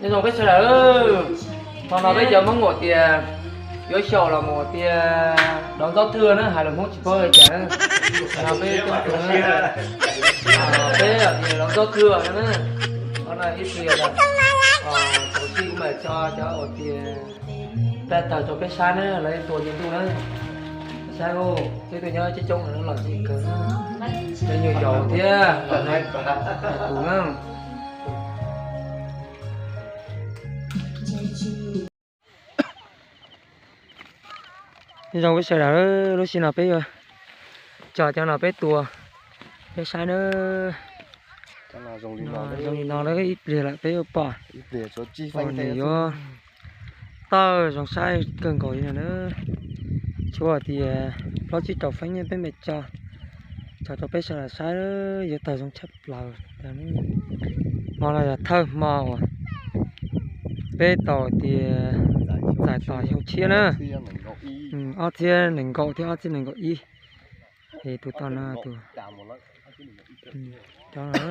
Nyob zoo peb sawv daws, hmo no peb cov Hmoob ua tias yuav xyaum los mus ua tias dov ntxob thwj na, hais lus Hmoob tsis paub li cas na. No peb coob tus na, peb ua tias dov ntxob thwj no na. Qhov no ib pliag lawm, thaum sij kuv mam tso cov ua tias pab tawg rau peb saib na, lawv tua nce ntuj na. Saib, peb tuaj nyob coob coob no los tsis kawg na, cov nyuam yaus thiab los tus na. Nyob zoo peb sawv daws, lub sij no peb yuav tso cov no peb tua, peb saib na. Zoo li no lawm ib pliag lawm peb yuav pom nws yuav tawg zoo saib kawg nkaus li no na. Tsuas tias plaub tsib rau feeb peb mam tso, tso rau peb sawv daws saib, yuav tawg zoo tshaj plaws. Hmo no yog thawj hmo uas peb tau tias txais tos xyoo tshiab na, ob txhiab nees nkaum thiab ob txhiab nees nkaum ib. Es tus tau no tus, cov no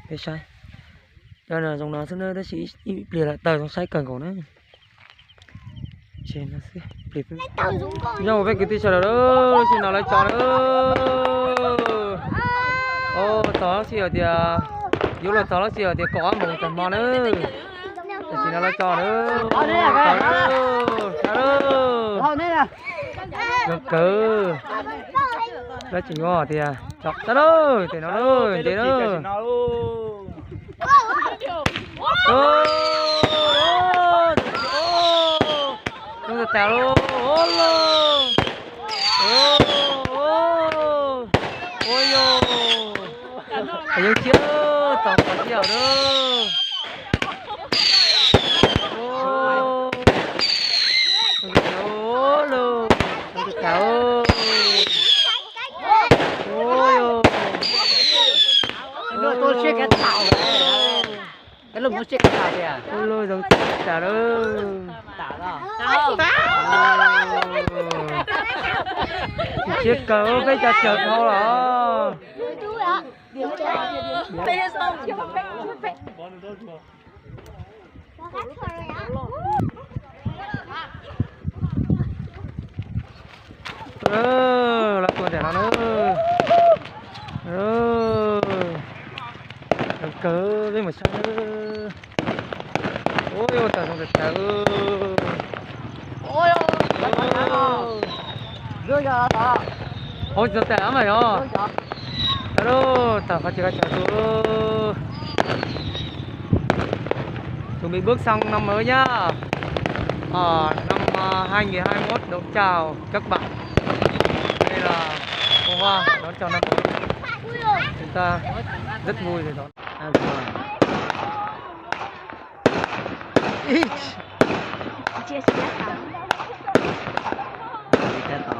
peb saib, cov no zoo no xwb na, tab sis ib pliag lawm tawg zoo saib kawg nkaus na. Zoo peb kwv tij sawv daws, lub sij no lawv tso na. Txog lub sij hawm tias yuav luag txog lub sij hawm tias kaum ob moos tag hmo na. Tam sim no lawv tso na, tso na, zoo kawg. Lawv tseem yuav tias tso na, tes no na, nce na. Zoo tas tas lauj, ua lauj. Ua yog, yeej siab txog qhov tiag na. Ua lauj, zoo tas tas. Ua yog, ua lauj, zoo tas tas lauj. Siab kawg, peb cov tsawg dhau los. Lawv tua nram no na. Kawg, peb mus saib na. Ua yog tas zoo tas tas. Ua tsis tau tas mas yog. Tawm lauj, tawm qhov tsis qhov chaw tus. Chuẩn bị bước sang năm mới nhá. Ờ, năm à, hai nghìn hai mươi mốt đón chào các bạn. Đây là bông hoa đón chào năm mới. Chúng ta rất vui để đón. À, rồi. Chia sẻ tỏ. Chia sẻ tỏ.